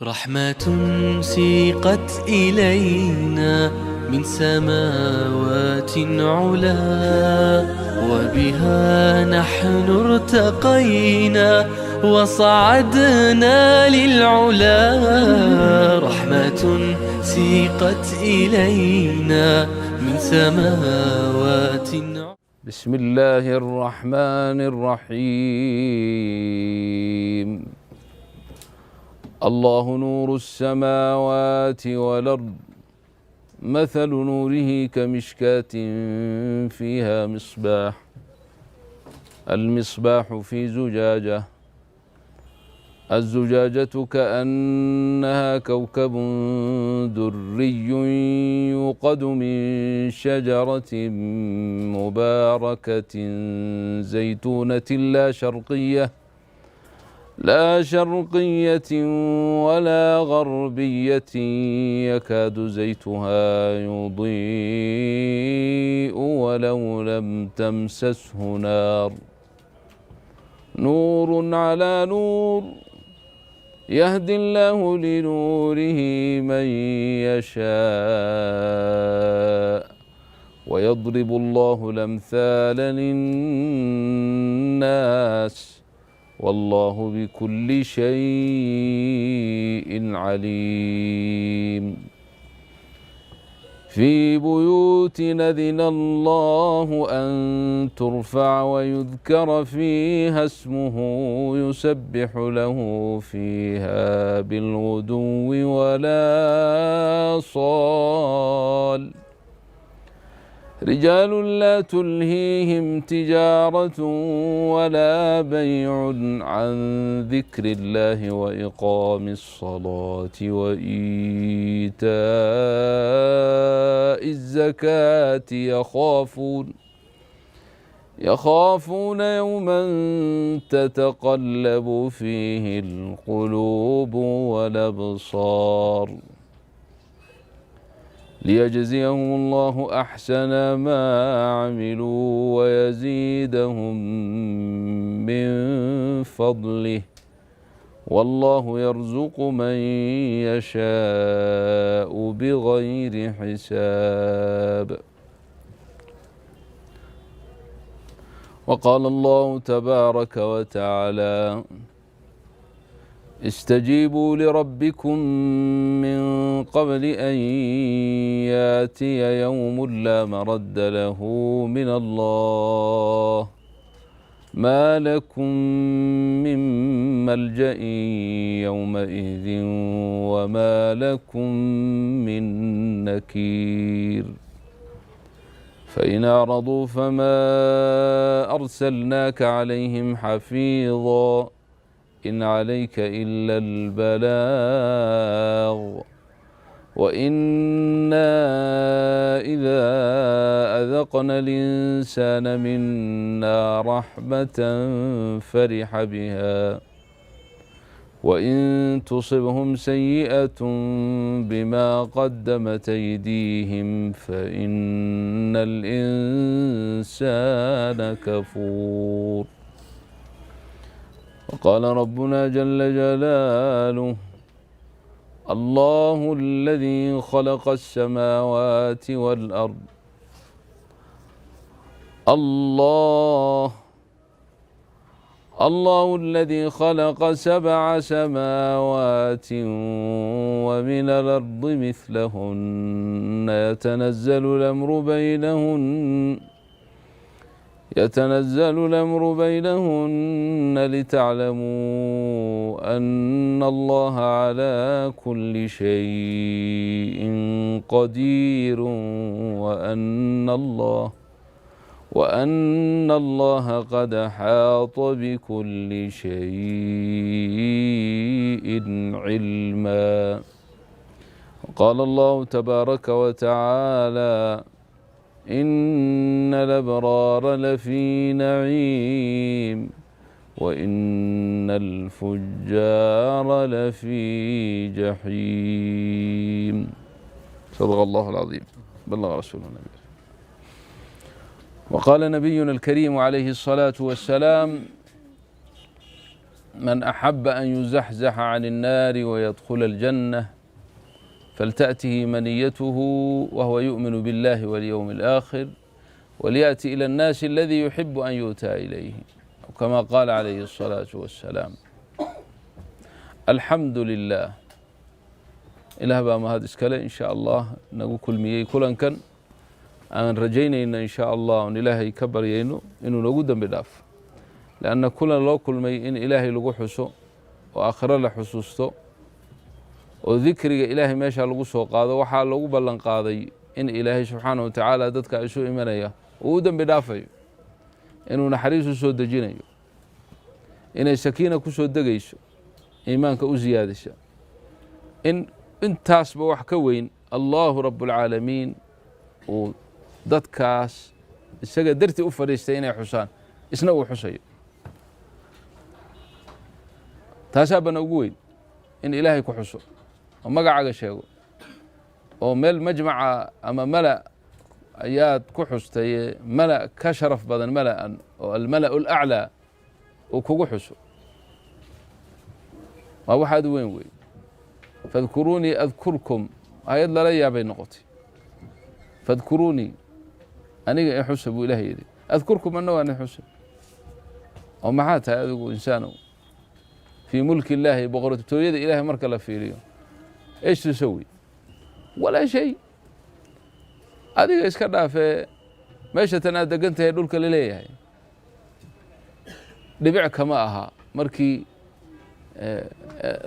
رحمة سيقت إلينا من سماوات علا، وبها نحن ارتقينا وصعدنا للعلا. رحمة سيقت إلينا من سماوات. بسم الله الرحمن الرحيم. الله نور السماوات والأرض، مثل نوره كمشكاة فيها مصباح، المصباح في زجاجة، الزجاجة كأنها كوكب دري يوقد من شجرة مباركة زيتونة لا شرقية ولا غربية، يكاد زيتها يضيء ولو لم تمسسه نار، نور على نور، يهدي الله لنوره من يشاء ويضرب الله الأمثال للناس، والله بكل شيء عليم. في بيوت أذن الله أن ترفع ويذكر فيها اسمه، يسبح له فيها بالغدو والآصال، رجال لا تلهيهم تجارة ولا بيع عن ذكر الله وإقام الصلاة وإيتاء الزكاة، يخافون يوما تتقلب فيه القلوب والأبصار، ليجزيهم الله أحسن ما عملوا ويزيدهم من فضله، والله يرزق من يشاء بغير حساب. وقال الله تبارك وتعالى: استجيبوا لربكم من قبل أن يأتي يوم لا مرد له من الله، ما لكم من ملجأ يومئذ وما لكم من نكير، فإن أعرضوا فما أرسلناك عليهم حفيظا، إن عليك إلا البلاغ، وإنا إذا أذقنا الإنسان منا رحمة فرح بها، وإن تصبهم سيئة بما قدمت أيديهم فإن الإنسان كفور. وقال ربنا جل جلاله: الله الذي خلق السماوات والأرض، الله الذي خلق 7 سماوات ومن الأرض مثلهن، يتنزل الأمر بينهن لتعلموا أن الله على كل شيء قدير، وأن الله قد أحاط بكل شيء علما. وقال الله تبارك وتعالى: إن الأبرار لفي نعيم وإن الفجار لفي جحيم. صدق الله العظيم، بلغ رسول النبي. وقال نبينا الكريم عليه الصلاة والسلام: من أحب أن يزحزح عن النار ويدخل الجنة فلتأته منيته وهو يؤمن بالله واليوم الآخر وليأتي إلى الناس الذي يحب أن يؤتى إليه، كما قال عليه الصلاة والسلام. الحمد لله. Ilaah baa mahad iskale, in shaa Allah, nagu kulmiyey kulankan aan rajaynayno, in shaa Allah, oon Ilaahay ka baryayno inuu nagu dembi dhaafo, leanna kulan loo kulmay in Ilaahay lagu xuso oo aakhiro la xusuusto oo dikriga Ilaahay meesha lagu soo qaado, waxaa lagu ballan qaaday in Ilaahay subxaanahu wa tacaala dadka isu imanaya uu u dembi dhaafayo, inuu naxariis u soo dejinayo, inay sakiina ku soo degayso, iimaanka u siyaadaysa, in intaasba wax ka weyn Allahu rabbulcaalamiin uu dadkaas isaga dartii u fadhiistay inay xusaan, isna uu xusayo. Taasaa bana ugu weyn, in Ilaahay ku xuso oo magacaaga sheego oo meel majmaca ama mala ayaad ku xustaye, mala ka sharaf badan mala'an oo almala'u alaclaa uu kugu xuso, waa waxaad u weyn wey. Fadkuruunii adkurkum, aayad lala yaabay noqotay. Fadkuruunii, aniga i xusa buu Ilaah yidhi, adkurkum, anna waan i xusa. Oo maxaa tahay adigu, insaanow, fii mulki illaahi, boqortooyada Ilahay marka la fiiriyo? ايش تسوي؟ ولا شيء. Adiga iska dhaafee, meesha tan aad degan tahay dhulka laleeyahay dhibic kama aha markii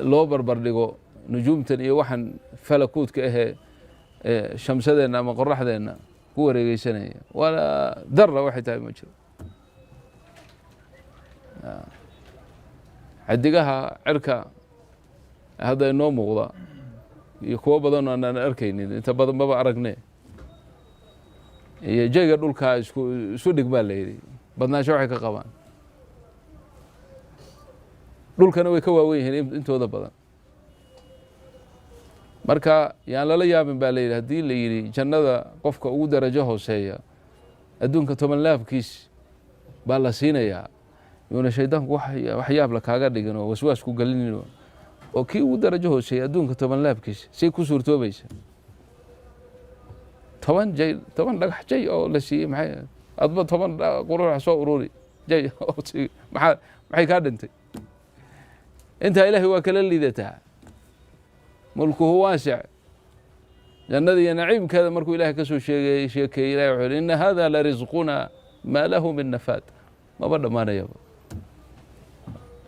loo barbar dhigo nujuumtan iyo waxaan falakuudka ahee shamsadeenna ama qoraxdeenna ku wareegeysanaya. Walaa dara waxay tahay ma jiro. Xidigaha cirka hadda inoo muuqda iyo kuwo badan aanaan arkaynin, inta badan maba aragne, iyo jayga dhulkaa isku isu dhig baa la yidhi, badnaansho waxay ka qabaan dhulkana way ka waawen yihiin intooda badan. Marka yaan lala yaabin baa la yidhi haddii la yidhi jannada qofka ugu darajo hooseeya adduunka 10 laabkiis baa la siinayaa, yuuna shaydaanku wax yaabla kaaga dhigin oo waswaas ku gelinin, oo kii ugu darajo hooseeya adduunka 10 laabkiis say ku suurtoobaysa? 10 jay, 10 dhagax jay oo la siiyey, maxay adba 10 quruux soo ururi jay, maxaa maxay kaa dhintay intaa? Ilaahay waa kala liidataa. Mulkuhu waasic. Jannada iyo naciimkeeda markuu Ilahay kasoo sheegay sheekeeyey, Ilahay wuxuu yihi: إن هذا لرزقنا ما له من نفاد. Maba dhammaanayaba.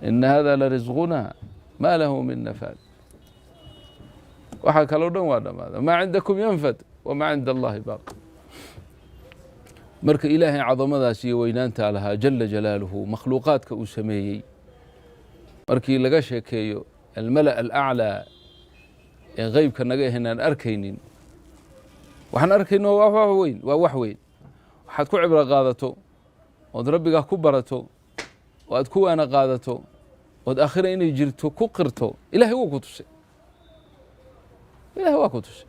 إن هذا لرزقنا ما له من نفاد. Waxaa kaloo dhan waa dhamaada. ما عندكم ينفد وما عند الله باق. Marka Ilaahay cadamadaas iyo weynaantaa lahaa jala jalaaluhu, makhluuqaadka uu sameeyey markii laga sheekeeyo, almala alaclaa ee qeybka naga ahayn aan arkaynin, waxaan arkayno waa wax weyn, waa wax weyn. Waxaad ku cibro qaadato ood Rabbigaa ku barato oo aad ku waana qaadato ood aakhira inay jirto ku qirto, Ilahay wuu ku tusay. Ilahay waa ku tusay.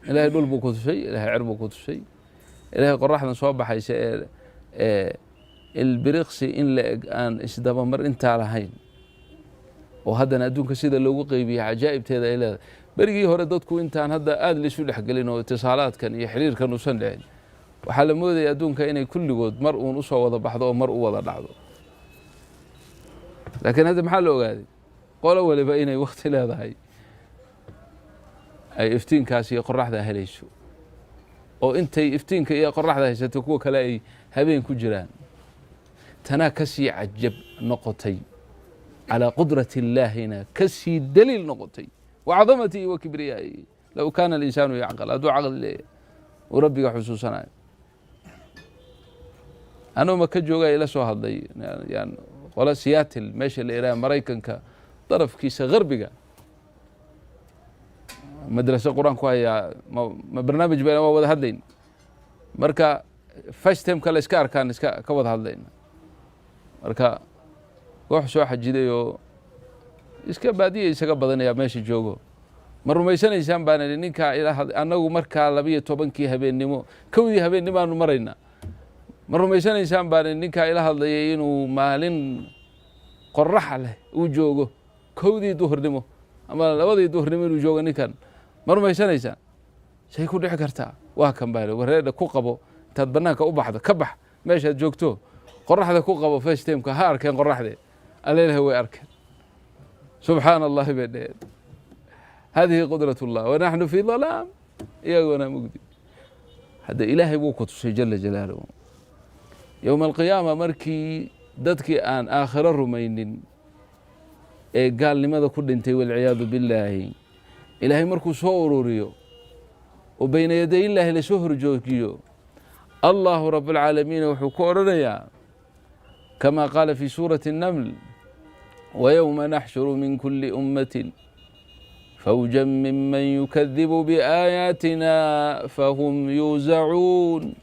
Ilahay dhul buu ku tusay, Ilahay cer buu ku tusay, Ilahay qoraxdan soo baxaysa ee ilbiriqsi in la eg aan isdabamar intaa lahayn, oo haddana adduunka sida loogu qeybiyey cajaa'ibteeda ay leedahay. Berigii hore dadku intaan hadda aada laisu dhexgelin oo itisaalaadkan iyo xiriirkan usan dhicin, waxaa la moodaya adduunka inay kulligood mar uun usoo wada baxdo oo mar u wada dhacdo. Laakiin hadda maxaa la ogaaday? Qolo waliba inay wakti leedahay ay iftiinkaas iyo qoraxda helayso, oo intay iftiinka iyo qoraxda haysato kuwa kale ay habeen ku jiraan. Tanaa ka sii cajab noqotay, calىa qudraة illaahina ka sii daliil noqotay, وعظمته وكبريائه. لو كان الإنسان يعقل, hadduu caqli leeyahay uu Rabbiga xusuusanayo. Anuu maka joogaa ila soo hadlay yan qolo Seattle meesha la ihaaha, Maraykanka darafkiisa garbiga, madraso Qur-aan ku hayaa. Ma barnaamij ba waa wada hadlayn. Marka FaceTime-ka la iska arkaan, iska ka wada hadlayna. Marka koox soo xajiday oo iska baadiya isaga badanaya meesha joogo, "Ma rumaysanaysaan?" baan idhi, ninkaa ila annagu markaa 12-kii habeennimo, 1-dii habeennimo aanu maraynaa. "Ma rumaysanaysaan?" baan idhi, ninkaa ila hadlayay inuu maalin Qorax leh uu joogo 1dii duhurnimo ama 2dii duhurnimo inuu joogo ninkan, ma rumaysanaysaan? Say ku dhici kartaa? Waa kan baa wareedha ku qabo. Intaad banaanka u baxdo, ka bax meeshaad joogto, qoraxda ku qabo FaceTimeka, ha arkeen qoraxdee. Aleelaha, way arkeen. Subxaana Allahi bay dheheen, hadihi qudrat اllah wanaxnu fi dalaam, iyagona mugdi. Hadda Ilaahay wuu ku tusay jala jalaaluhu. Yowma alqiyaama, markii dadkii aan aakhiro rumaynin ee gaalnimada ku dhintay, walciyaadu billaahi, Ilaahay markuu soo ururiyo oo bayna yaday illaahi lasoo horjoogiyo, Allahu rabb alcaalamiina wuxuu ku odhanayaa, kama qaala fi suurati الnaml: ويوم نحشر من كل أمة فوجا ممن يكذب بآياتنا فهم يوزعون،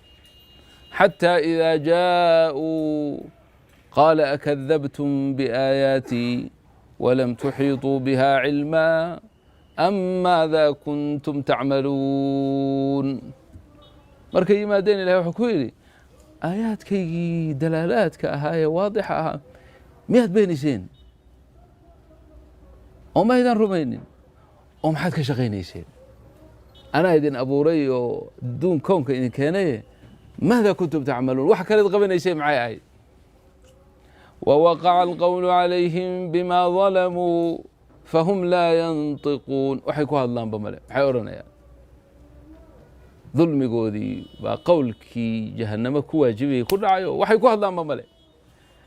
حتى إذا جاءوا قال أكذبتم بآياتي ولم تحيطوا بها علما أم ماذا كنتم تعملون؟ Markay yimaadeen, Ilahay wuxuu ku yidhi: aayaadkaygii dalaalaadka ahaa ee waadixa ahaa miyaad beenayseen oo maydaan rumaynin, oo maxaad ka shaqaynayseen? Anaa idin abuuray oo adduun koonka idin keenaye, ماذا كنتم تعملون? Wax kaleed qabanayseen maxay ahayd? ووقع القول عليهم بما ظلموا فهم لا ينطقون. Waxay ku hadlaanba male. Maxay odhanayaan? Dulmigoodii baa qowlkii jahanamo ku waajibayay ku dhacayo, waxay ku hadlaanba male.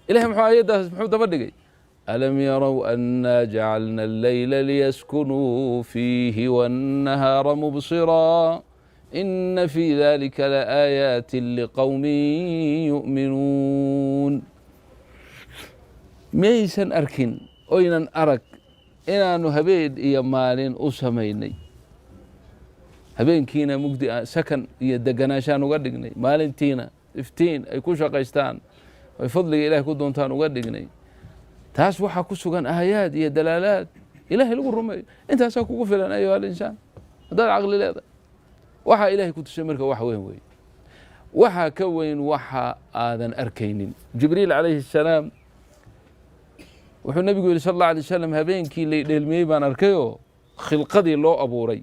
Ilahay muxuu ayaddaas muxuu daba dhigay? ألم يروا أنا جعلنا الليل ليسكنوا فيه والنهار مبصرا إن في ذلك لآيات لقوم يؤمنون. Miyaysan arkin oynan arag inaanu habeen iyo maalin u samaynay? Habeenkiina mugdi sakan iyo deganaanshaan uga dhignay, maalintiina iftiin ay ku shaqaystaan, ay fadliga Ilahay ku doontaan uga dhignay. Taas waxaa ku sugan aayaad iyo dalaalaad Ilahay lagu rumeeyo. Intaasaa kugu filan, أيها الإنسان, haddaad caqli leedahay. Waxaa Ilahay ku tusay marka wax weyn wey. Waxaa ka weyn waxa aadan arkaynin. Jibriil calayhi الsalaam wuxuu nabigu yihi sal اllah alay wasalam: habeenkii lay dheelmiyey baan arkayoo khilqadii loo abuuray.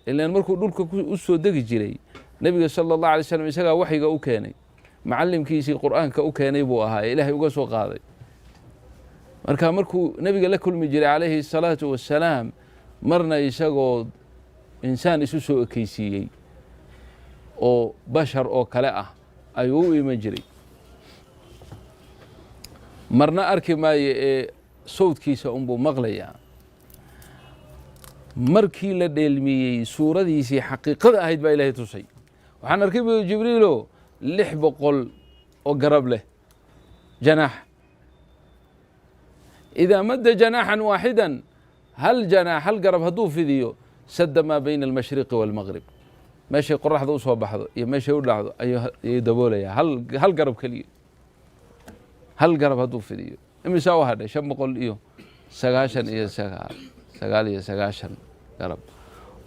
Ilan markuu dhulka u soo degi jiray nebiga sala اllah alay slam, isagaa waxyiga u keenay, macalimkiisii Qur'aanka u keenay buu ahaa ee Ilaahay uga soo qaaday. Marka markuu nebiga la kulmi jiray calayhi الsalaatu wassalaam, marna isagoo insaan isu soo ekeysiiyey oo bashar oo kale ah ayuu u iman jiray, marna arki maayo ee sawdkiisa unbuu maqlayaa. Markii la dheelmiyey, suuradiisii xaqiiqada ahayd baa Ilaahay tusay. Waxaan arkay bu Jibriilo 600 oo garab leh, janaax. إذا مد جناحا واحدا, hal janaax, hal garab hadduu fidiyo, سد ما بين المشرق والمغرب. Meeshay qoraxda usoo baxdo iyo meeshay u dhacdo ayuu daboolayaa, hal garab keliya. Hal garab hadduu fidiyo, imisaa u hadhay? 599, 99 garab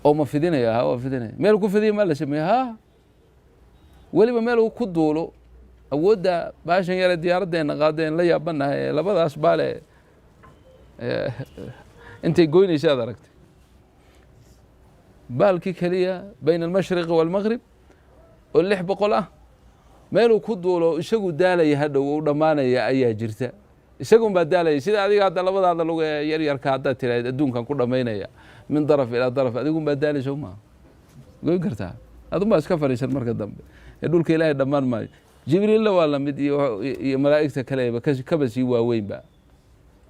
oo ma fidinaya? Ha, waa fidinaya. Meel ku fidiya maa la sameeye? Ha, weliba meel uu ku duulo. Awoodda baashan yare diyaaraddeena qaadeen la yaabanahay ee labadaas baale intay goynaysa ad aragtay, baalkii keliya بين المشرق والمغرب oo 600 ah, meeluu ku duulo isagu daalaya, hadhow u dhammaanaya ayaa jirta. Isagun baa daalaya. Sida adiga hadda labadaada lug ee yaryarka haddaad tirahayd adduunkan ku dhamaynaya من طرف إلى طرف, adigun baa daalaysa, maa goyn kartaa, adun baa iska fadhiisan marka dambe ee dhulka Ilaahay dhammaan maayo. Jibriilla waa lamid iyo malaa'igta kaleba kaba sii waaweynba.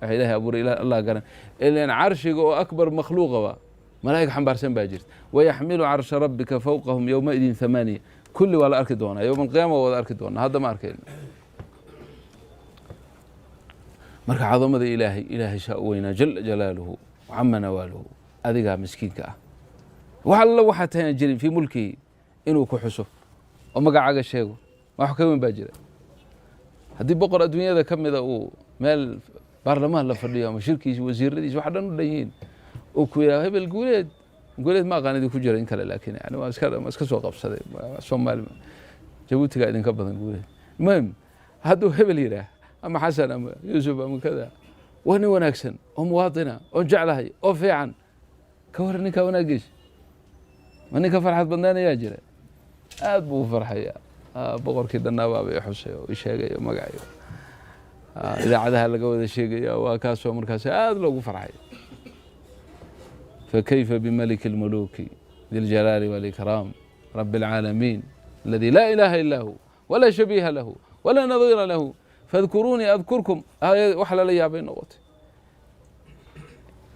Waxa Ilahay abuuray Allah garan. Ilan carshiga oo أكبر makhluuqaba malaa'ig xambaarsan baa jirta. ويحمل عرش ربك فوقهم يومئذ ثمانية. Kulli waa la arki doonaa yowma alqiyaama, waa wada arki doonaa, hadda ma arkayno. Marka cadamada Ilaahay, Ilaahay saa u weynaa جل جلاله وعم نواله. Adigaa miskiinka ah, wax alla waxaa tahay aan jirin, في ملكه inuu ku xuso oo magacaaga sheego, wax ka weyn baa jira? Haddii boqor adduunyada ka mida uu meel baarlamaan la fadhiyo ama shirkiisa wasiiradiisa wax dhan u dhan yihiin, uu ku yidhaha hebel Guuleed, Guuleed, ma aqaan idinku jira in kale, laakiin yani waa iska soo qabsaday, Soomaali Jabuutiga idinka badan Guuleed. Muhim, hadduu hebel yidhaah ama Xasan ama Yuusuf ama kada. Waa nin wanaagsan oo muwaatina oon jeclahay oo fiican. Ka waran ninkaa wanaagiisa? Ma ninka farxad badnaanayaa jira? Aad buu u farxayaa. Boqorkii dhanaabaaba i xusay oo i sheegay oo magacayo idaacadaha laga wada sheegaya. Waa kaasoo markaas aad loogu farxay. فكيف بملك الملوك ذي الجلال والإكرام، رب العالمين الذي لا إله إلا هو ولا شبيه له ولا نظير له؟ فاذكروني أذكركم. Wax lala yaabay noqotay.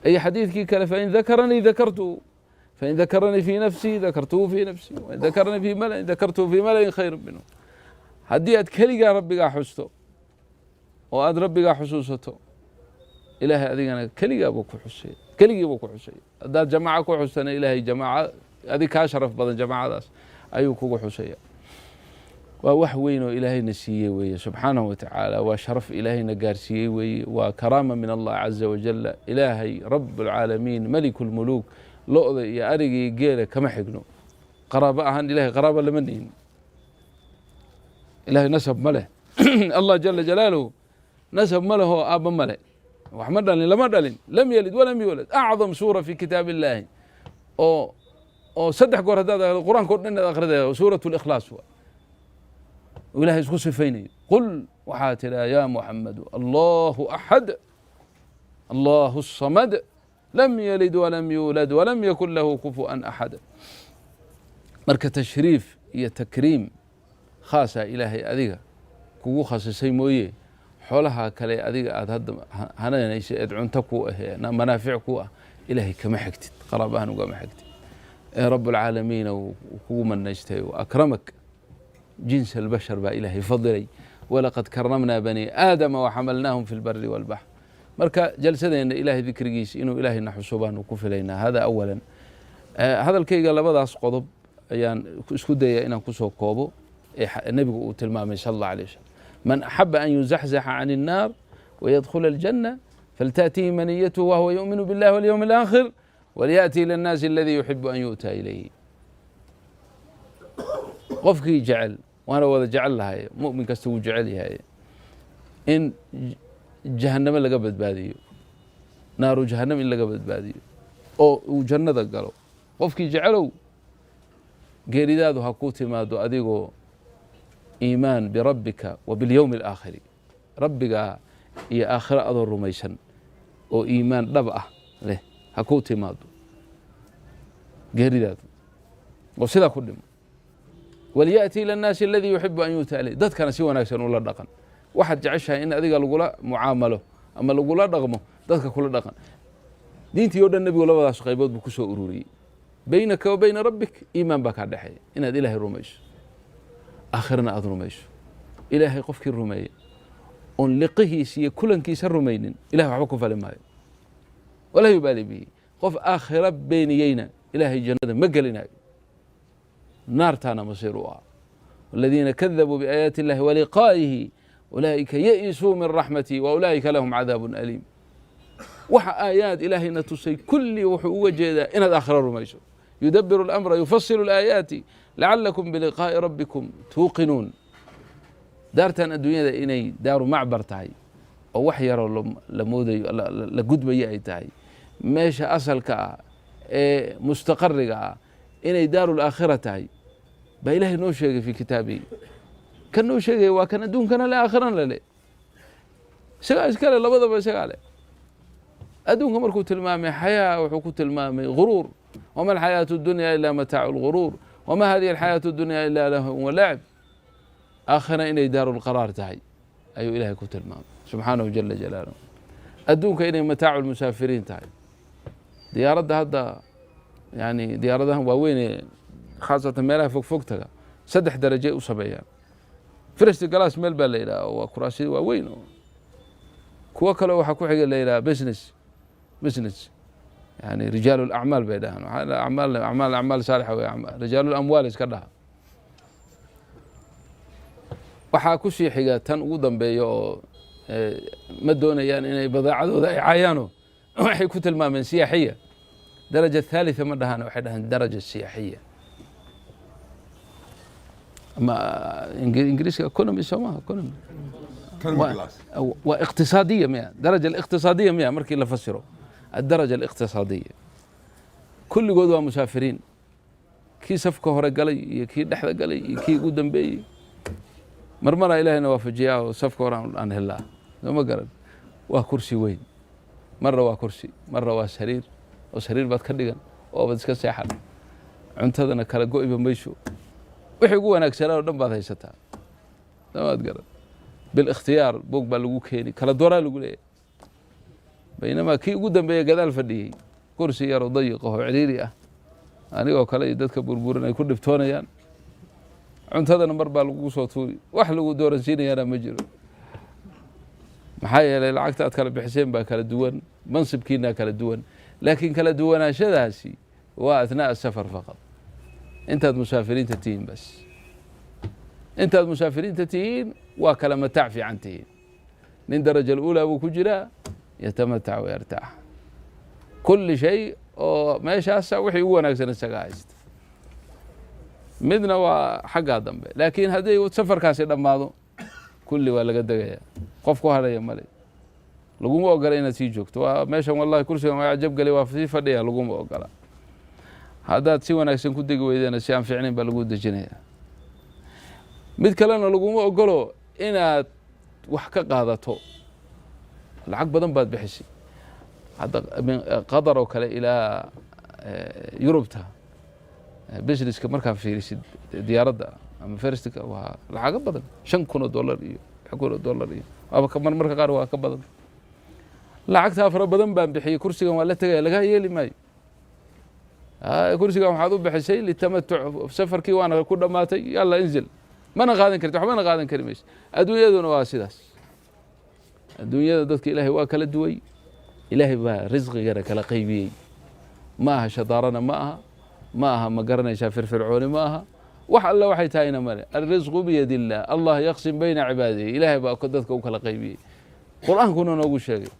أي xadiidkii kale: فإن ذكرني ذكرته، فإن ذكرني في نفسي ذكرته في نفسي، وإن ذكرني في ملأ ذكرته في ملأ خير منه. Haddii aad keligaa rabbigaa xusto oo aad rabbigaa xusuusato, Ilaahay adigana keligaabuu ku xusay, keligii buu ku xusay. Haddaad jamaaco ku xustana, Ilaahay jamaaco adig kaa sharaf badan jamaacadaas ayuu kugu xusaya. Waa wax weyn oo Ilaahayna siiyey weeye subxaanahu wa tacaala. Waa sharaf Ilaahayna gaarsiiyey weeye. Waa karaama min Allah caza wajala. Ilaahay رب العالمين، ملك الملوك, lo'da iyo ariga iyo geela kama xigno qaraabo ahaan. Ilahay qaraabo lama nihin. Ilahay nasab ma leh. Allah jala jalaaluhu nasab ma lehoo aabba ma leh, wax ma dhalin, lama dhalin. لم يلد ولم يولد. أعظم سورة في كتاب الله oo saddex goor haddaad akhrido Qur-aanka o dhan inaad akridaya, Suurat Likhlaas wa Ilahay isku sifaynayo. قل, waxaa tidhaa يا محمد: الله أحد، الله الصمد، لم يلد ولم يولد ولم يكن له كفوا أحد. Marka tashriif iyo takriim khaasa Ilaahay adiga kugu khasisay mooye, xoolaha kale adiga aad hadda hananaysa eed cunto ku ahee manaafic ku ah, Ilaahay kama xigtid, qaraabahan ugama xigtid, ee رب العالمين uu kugu manaystay. أكرمك جنس البشر baa Ilaahay fadilay. ولقد كرمنا بني آدم وحملناهم في البر والبحر. Marka jalsadeenna Ilahay dikrigiisa inuu Ilaahayna xuso baanu ku filaynaa. Hada awalan. Hadalkayga labadaas qodob ayaan isku dayaya inaan kusoo koobo ee nebigu uu tilmaamay sala Allah alay wasalam: من أحب أن يزحزح عن النار ويدخل الجنة فلتأته منيته وهو يؤمن بالله واليوم الآخر وليأت إلى الناس الذي يحب أن يؤتى إليه. Qofkii jecel, waana wada jecel lahay, mu'min kasta wuu jecel yahay in jahannamo laga badbaadiyo, naaru jahannam in laga badbaadiyo oo uu jannada galo. Qofkii jecelow, geeridaadu ha ku timaado adigoo iimaan بربك وباليوم الآخر, rabbigaa iyo aakhiro adoo rumaysan oo iimaan dhab ah leh ha kuu timaado geeridaadu oo sidaa ku dhimo. وليأت إلى الناس الذي يحب أن يؤتى إليه. Dadkana si wanaagsan ula dhaqan. Waxaad jeceshahay in adiga lagula mucaamalo ama lagula dhaqmo, dadka kula dhaqan. Diintii o dhan nebigu labadaas qaybood buu kusoo ururiyey. بينك وبين ربك iimaan baa kaa dhexeeya, inaad Ilaahay rumayso, aakhirana aada rumayso. Ilaahay qofkii rumeeya oon liqihiisa iyo kulankiisa rumaynin, ilahay waxba ku fali maayo, ولا يبالي به. Qof aakhira beeniyeyna, Ilaahay jannada ma gelinayo, naartaana masiir u ah. والذين كذبوا بآيات الله ولقائه أولئك يئسوا من رحمتي وأولئك لهم عذاب أليم. Waxa aayaad Ilaahayna tusay kulli wuxuu uga jeedaa inaad aakhira rumayso. يدبر الأمر يفصل الآيات لعلكم بلقاء ربكم توقنون. Daartan adduunyada inay daaru macbar tahay oo wax yaroo la moodayo la gudbayo ay tahay, meesha asalka ah ee mustaqariga ah inay daaru laakhira tahay baa Ilahay noo sheegay في كتابه. Kan noo sheegaya waa kan adduunkana le, aakhirana le, isagaa iskale, labadaba isagaa le. Adduunka markuu tilmaamay xayaa, wuxuu ku tilmaamay غرور. وما الحياة الدنيا إلا متاع الغرور، وما هذه الحياة الدنيا إلا لهو ولعب. Aakhira inay daaru lqaraar tahay ayuu Ilahay ku tilmaamay subxaanahu jala jalaaluh. Adduunka inay متاع المسافرين tahay. Diyaaradda hadda, yani diyaaradahan waaweyn khaasatan meelaha fog fog taga, saddex darajey u sameeyaan. First class meel baa la yidhaha, waa kuraasiyada waaweyn. Oo kuwo kale waxaa ku xiga la yidhaha business, yani رجال الأعمال bay dhahaan. Acmaal, acmaal, أعمال صالحة wey, رجال الأموال iska dhaha. Waxaa kusii xiga tan ugu dambeeya oo ma doonayaan inay badeecadooda ay caayaano, waxay ku tilmaameen سياحية. درجة ثالثة ma dhahaan, waxay dhahaan درجة سياحية ama Ingiriiska economy soo maha? Economy. Waa iqtisaadiya miya, daraja aliqtisaadiya miya? Markii la fasiro addaraja aliqtisaadiya, kulligood waa musaafiriin, kii safka hore galay iyo kii dhexda galay iyo kii ugu dambeeyey. Marmaraa Ilahayna waafajiyaa oo safka hore aan helaa, soo ma garan? Waa kursi weyn, marna waa kursi, marna waa sariir, oo sariir baad ka dhigan oo baad iska seexan, cuntadana kala go'iba mayso, wixii ugu wanaagsanaa oo dhan baad haysataa, soomaad garan? Bilikhtiyaar buug baa lagu keeni, kala dooraa lagu leeyahay. Baynamaa kii ugu dambeeya gadaal fadhiyey, kursi yaroo dayiq ahoo ciriiri ah, anigoo kale iyo dadka burburan ay ku dhibtoonayaan, cuntadana mar baa lagugu soo tuuri, wax lagu dooransiinayaana ma jiro. Maxaa yeelay, lacagta aad kala bixiseen baa kala duwan, mansibkiinaa kala duwan. Laakiin kala duwanaashadaasi waa athnaa asafar faqad, intaad musaafiriinta tihiin bas. Intaad musaafiriinta tihiin waa kala mataac fiican tihiin. Nin daraja aluulaa buu ku jiraa, yatamatac wayartaax kulli shay, oo meeshaasa wixii ugu wanaagsan isagaa haysta. Midna waa xaggaa dambe. Laakiin hadday safarkaasi dhammaado, kulli waa laga degaya, qof ku hadhaya male. Laguma ogola inaad sii joogto. Waa meeshan, wallahi kursigan waa cajab galay, waa sii fadhiya, laguma ogola. Haddaad si wanaagsan ku degi weydana, si aan fiicnayn baa lagu dejinaya. Mid kalena laguma ogolo inaad wax ka qaadato. Lacag badan baad bixisay hadda, min Qatar oo kale ilaa Yurubta, businesska markaa fiirisid, diyaaradda ama firstka waa lacago badan, $5,000 iyo $6,000 iyo waaba marmarka qaar waa ka badan. Lacagtaa fara badan baan bixiyey, kursigan waa la tegaya, lagaa yeeli maayo. Kursigan waxaad u bixisay litamatuc, safarkii waana ku dhammaatay, yalla inzil, mana qaadan karti, waxbana qaadan kari mayso. Adduunyaduna waa sidaas. Adduunyada dadka Ilaahay waa kala duway, Ilaahay baa risqigana kala qaybiyey. Ma aha shadaarana, ma aha, ma aha, ma garanaysaa, firfircooni ma aha. Wax alle waxay tahayna male. Alrisqu biyadi illah, Allah yaqsim bayna cibaadihi. Ilaahay baa dadka u kala qaybiyey, Qur-aankuna noogu sheegay: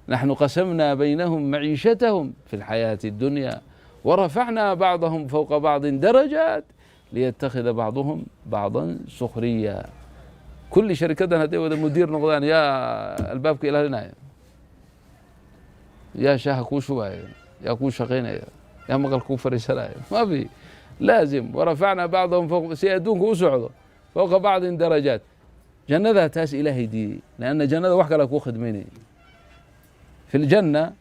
naxnu qasamnaa baynahum maciishatahum fi اlxayaati اddunya warafacnaa bacdahum fowqa bacdi darajaat liyattakhida bacduhum bacda sukhriya. Kulli sharikadan hadday wada mudiir noqdaan, yaa albaabka ilaalinaya? Yaa shaaha kuu shubaya? Yaa kuu shaqaynaya? Yaa maqal kuu fariisanaya? Ma fi. Laazim warafacnaa bacdahum fowq si adduunku u socdo fowqa bacdin darajaat. Jannadaa taas Ilaahay diidey, lianna jannada wax kale kuu khidmaynaya. Fi ljanna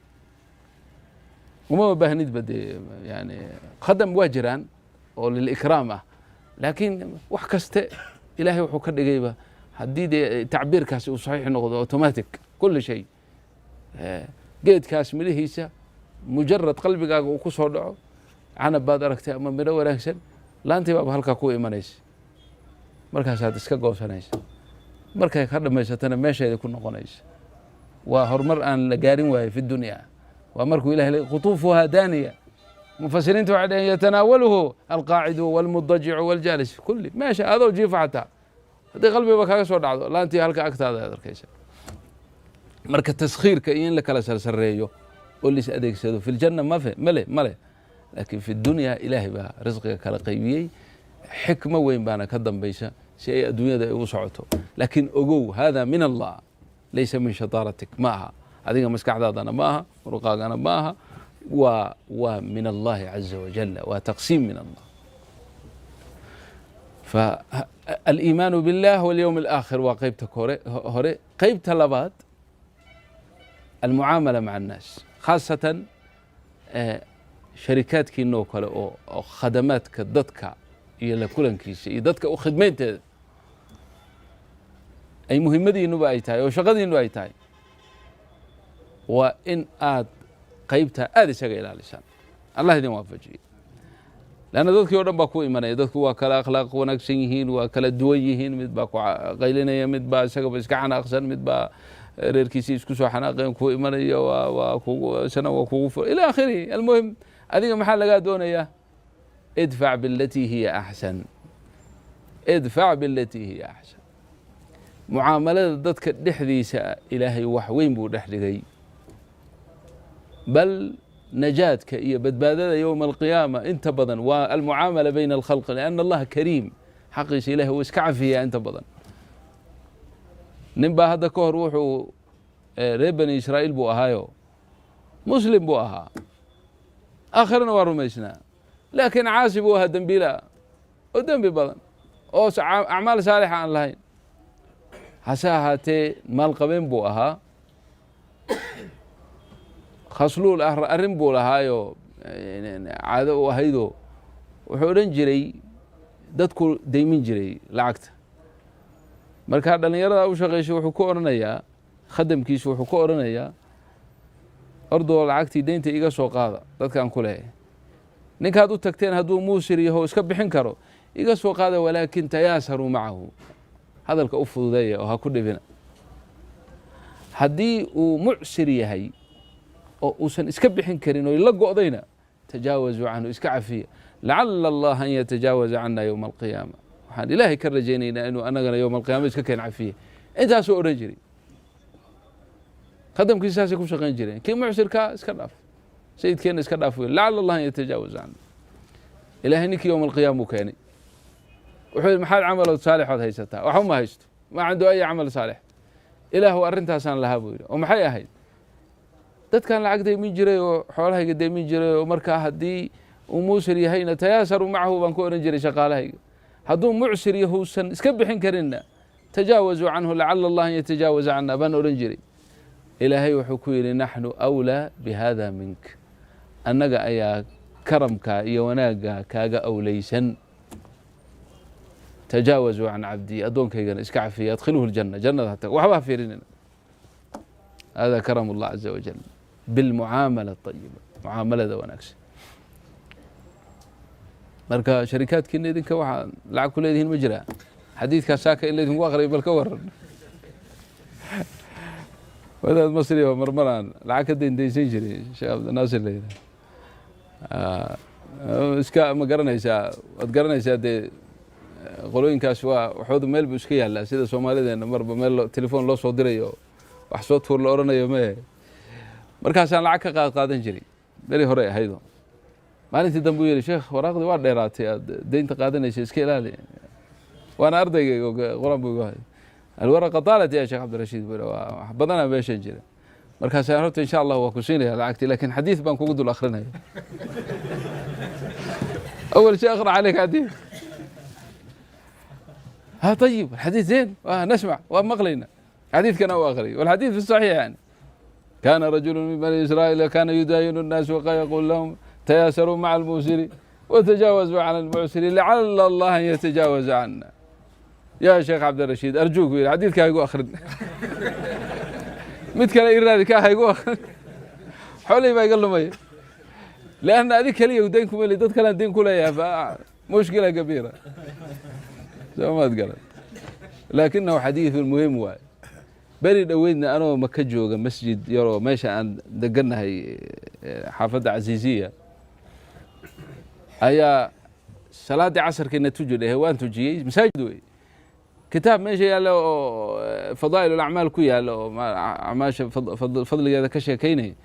umama baahnidba dee, yani khadam waa jiraan oo lilikraam ah, laakiin wax kaste Ilaahay wuxuu ka dhigayba, haddii dee tacbiirkaasi uu saxiix noqdo, automatic kulli shay. Geedkaas midhihiisa mujarad qalbigaaga uu ku soo dhaco, canab baad aragtay ama midho wanaagsan, laantii baaba halkaa ku imanaysa, markaasaad iska goosanaysa, markay ka dhamaysatana meesheeda ku noqonaysa. Waa horumar aan la gaarin waayo fi dunya. Waa markuu Ilahay leey qutuufuhaa daaniya. Mufasiriinta waxay dhaheen yatanaawaluhu alqaacidu walmudajicu waljaalis, kulli meesha adoo jiifa, xataa haddii qalbiba kaaga soo dhacdo, laantii halka agtaada aad arkaysa. Marka taskhiirka iyo in la kala sarsareeyo oo lis adeegsado fi ljanna mafe male male. Laakiin fi dunya Ilaahay baa risqiga kala qaybiyey, xikmo weyn baana ka dambaysa si ay adduunyada ay u socoto. Laakiin ogow, hada min Allah, laysa min shataaratik. Ma aha adiga maskaxdaadana, ma aha muruqaagana, ma aha. Waa min Allahi caza wajal, waa taqsiim min Allah. فالإيمان بالله واليوم الآخر waa qeybta hore. Qeybta labaad, المعاملة مع الناس، khaasatan sharikaadkiinoo kale oo khadamaadka dadka iyo la kulankiisa iyo dadka u khidmaynteeda ay muhimadiinuba ay tahay oo shaqadiinu ay tahay, waa in aad qeybtaa aada isaga ilaalisaan. Allah idin waafajiye. Leanna dadkii o dhan baa ku imanaya. Dadku waa kala akhlaaq wanaagsan yihiin, waa kala duwan yihiin. Mid baa ku qaylinaya, mid baa isagaba iska xanaaqsan, mid baa reerkiisii isku soo xanaaqeen ku imanaya, waa kugu isna waa kugu fur, ila akhirihi. Almuhim, adiga maxaa lagaa doonayaa? Idfac bilatii hiya axsan, idfac bilatii hiya axsan. Mucaamalada dadka dhexdiisa Ilaahay wax weyn buu dhex dhigay, bal najaadka iyo badbaadada yowma alqiyaama inta badan waa almucaamala bayna alkhalq, lianna Allaha kariim, xaqiisa Ilahay wuu iska cafiyaa inta badan. Nin baa hadda ka hor wuxuu reer Bani Israa'iil buu ahaayo, Muslim buu ahaa, aakhirana waa rumaysnaa, laakiin caasi buu ahaa, dembiila oo dembi badan oo acmaal saalixa aan lahayn. Hase ahaatee maalqabeen buu ahaa, khasluul ah arrin buu lahaayo, caado u ahaydoo wuxuu odhan jiray dadku deymin jiray lacagta. Markaa dhallinyarada u shaqaysay wuxuu ku odhanayaa, khadamkiisu wuxuu ku odhanayaa, "Ordoo lacagtii deynta iga soo qaada dadkaan ku leeyahay. Ninkaad u tagteen hadduu muusir yaho iska bixin karo, iga soo qaada, walaakin tayaasaruu macahu, hadalka u fududeeya oo ha ku dhibina. Haddii uu mucsir yahay oo uusan iska bixin karin oo la go'dayna, tajaawazuu canhu, iska cafiya, lacala Allaha an yatajaawaza cana yowma alqiyaama. Waxaan Ilaahay ka rajaynaynaa inuu anagana yowma alqiyama iska keen cafiya." Intaasuu odhan jiray khadamkiisa, saasay ku shaqayn jireen. Kii mucsirkaa iska dhaaf, sayidkeenna iska dhaaf wey, lacala Allah an yatajaawaza cana. Ilaahay ninkii yowma alqiyaama uu keenay. Wuxuu yidhi, "Maxaad camalood saalixood haysataa?" "Waxba ma haysto, maa cindu ay camal saalix." "Ilaahu, arrintaasaan lahaa," buu yidhi. "Oo maxay ahayd?" "Dadkan lacag deymin jiray oo xoolahayga deymin jiray, oo markaa haddii uu muusir yahayna tayaasaru macahu baan ku odhan jiray shaqaalahayga, hadduu mucsir yahuusan iska bixin karinna tajaawazuu canhu, lacala Allah an yatajaawaza cana baan odhan jiray." Ilaahay wuxuu ku yidhi, "Naxnu awlaa bi hada mink, annaga ayaa karamka iyo wanaagga kaaga awleysan. Tajaawazuu can cabdii, addoonkaygana iska cafiya, adkhiluhu ljana, jannada ha tago, waxba ha fiirinina." Hada karam Allah caza wajal bilmucaamala ayiba, mucaamalada wanaagsan. Marka sharikaadkiina idinka waxaa lacag ku leedihiin ma jiraa? Xadiidkaa saaka in laydinku aqriyo bal ka waran? Wadaad Masri oo marmaraan lacag ka dayndaysan jiray, Sheekh Cabdinaasir la yidhaha, iska ma garanaysaa? Waad garanaysaa dee, qolooyinkaas waa waxoodu meel buu iska yaallaa, sida Soomaalideena marba meel telefoon loo soo dirayo, wax soo tuur la odhanayo mee. Markaasaan lacag ka qaad qaadan jiray beri hore ahaydo. Maalintii dambe u yidhi, "Sheekh, waraaqdii waa dheeraatay, aad deynta qaadanaysa, iska ilaali." Waana ardaygayga, Qur-aan buu igu hay. "Alwaraqa taalat ya Sheekh Cabdirashiid," buu waa wax badanaa meeshan jira. Markaasaan, "Horta insha Allah waa ku siinaya lacagtii, lakin xadiid baan kugu dul akrinaya. أول شيء أقرأ عليك حديث." "ها طيب، الحديث زين نسمع." ومقلينا حديث كان أخري، والحديث في الصحيح، يعني كان رجل من بني إسرائيل كان يداين الناس ويقول لهم تياسروا مع الموسر وتجاوزوا عن المعسر لعل الله أن يتجاوز عنا. يا شيخ عبد الرشيد، أرجوك، حديث ka igu akhrin, mid kale ii raadi, ka ha igu akhrin, xoolihii baa iga lumaya, لأن adig keliya dayn kuma li, dad kalean dayn ku leeyahay, fa mushkila kabiira, soo maad garan? Laakinahu xadiiثu muhim waay. Beri dhoweydna anoo Maka jooga, masjid yaroo meesha aan degannahay, xaafadda Casiiziya, ayaa salaaddii casarkiina tuji dhehe. Waan tujiyey, masaajid wey. Kitaab meesha yaalla oo fadaa'il alacmaal ku yaalla oo acmaasha fadligeeda ka sheekeynaya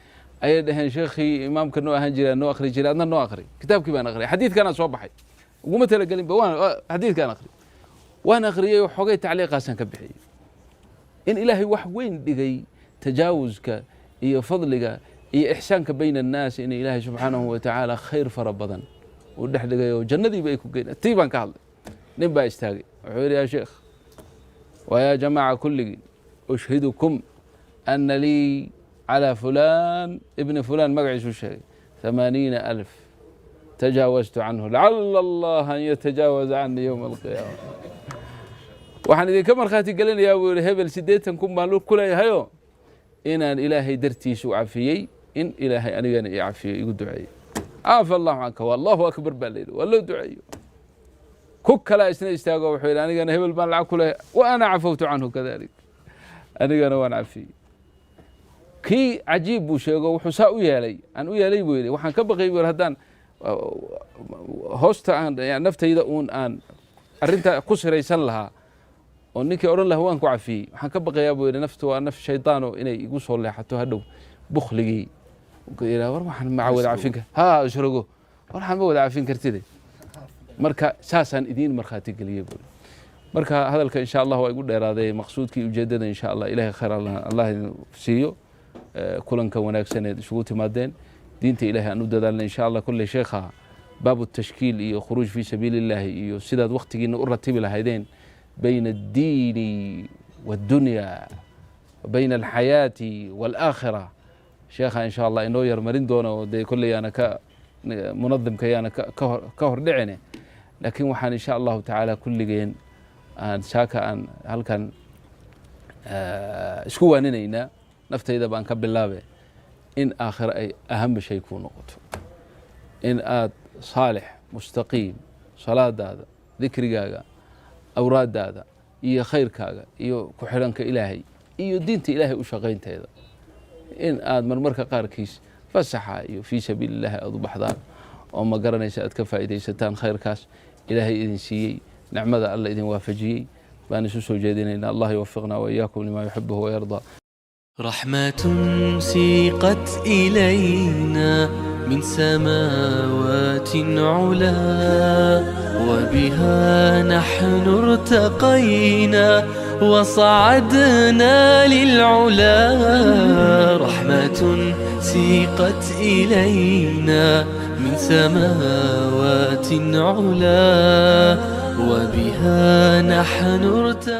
ayay dhaheen, "Sheekhii imaamka noo ahaan jira noo akhri jiray, adna noo akhri." Kitaabkii baan akhriyay, xadiidkanaa soo baxay, uguma talagelinba, waan xadiidkaan akhri, waan akhriyey, xogay tacliiqaasaan ka bixiyey in Ilaahay wax weyn dhigay tajaawuska iyo fadliga iyo ixsaanka bayna annaas, in Ilaahay subxaanahu wa tacaala khayr fara badan uu dhex dhigay oo jannadiiba ay ku geyn. Tii baan ka hadlay. Nin baa istaagay, wuxuu yidhi, "Ya sheekh wa yaa jamaaca kulligii, ushhidukum ana lii calى fulan ibni fulan," magaciisuu sheegay, 80,000, "tajaawaztu canhu lacala Allah an yatajaawaza canii yowma alqiyaama. Waxaan idinka markhaati gelinayaa," buu yihi, "hebel 80,000 baan ku leeyahayo, inaan Ilaahay dartiisa u cafiyey, in Ilaahay anigana i cafiyo, igu duceeyey." "Caafa Allahu canka wa Allahu akbar," baa la yidhi, waa loo duceeyo. Ku kalaa isna istaago, wuxuu yidhi, "Anigana hebel baan lacag ku leeyahay, wa ana cafawtu canhu kadalik, anigana waan cafiyey." Kii cajiib buu sheego, wuxuu saa u yeelay aan u yeelay, buu yidhi, "Waxaan ka baqay," buu yidhi, "haddaan hoosta aan naftayda uun aan arrintaa ku siraysan lahaa oo ninkii odhan lahaa waan ku cafiyey, waxaan ka baqayaa," buu yidhi, "naftu waa naf shaydaano, inay igu soo leexato hadhow bukhligii yidhaha, war waxaan ma wada cafin kar, ha ishrogo, war waxaan ma wada cafin kartide. Marka saasaan idiin markhaati geliyey," buu. Marka hadalka insha Allah waa igu dheeraaday. Maqsuudkii ujeedada insha Allah, ilahay khayr Allah idin siiyo. Kulanka wanaagsaneed isugu timaadeen, diinta ilahay aan u dadaalna insha Allah. Kolley sheekha baabu tashkiil iyo khuruuj fi sabiili illahi iyo sidaad waktigiina u ratibi lahaydeen bayna addiini waaddunya, bayna alxayaati waalaakhira, sheekha insha Allah inoo yarmarin doona. Oo dee kolley yaana ka munadimka yaana ka hor dhicine, laakiin waxaan insha Allahu tacaala kulligeen aan saaka aan halkan isku waaninaynaa, naftayda baan ka bilaabe, in aakhiro ay ahama shay kuu noqoto, in aad saalix mustaqiim salaadaada, dikrigaaga, awraaddaada iyo khayrkaaga iyo ku xidhanka Ilaahay iyo diinta Ilaahay u shaqaynteeda, in aad marmarka qaarkiis fasaxa iyo fii sabiili illahi aada u baxdaan oo ma garanaysa aad ka faa'iidaysataan khayrkaas Ilaahay idin siiyey, nicmada Alla idin waafajiyey baan isu soo jeedinaynaa. Allah yuwafiqna wa iyaakum lima yuxibuhu wayardaa. رحمة سيقت إلينا من سماوات علا، وبها نحن ارتقينا وصعدنا للعلا. رحمة سيقت إلينا من سماوات علا، وبها نحن ارتقينا.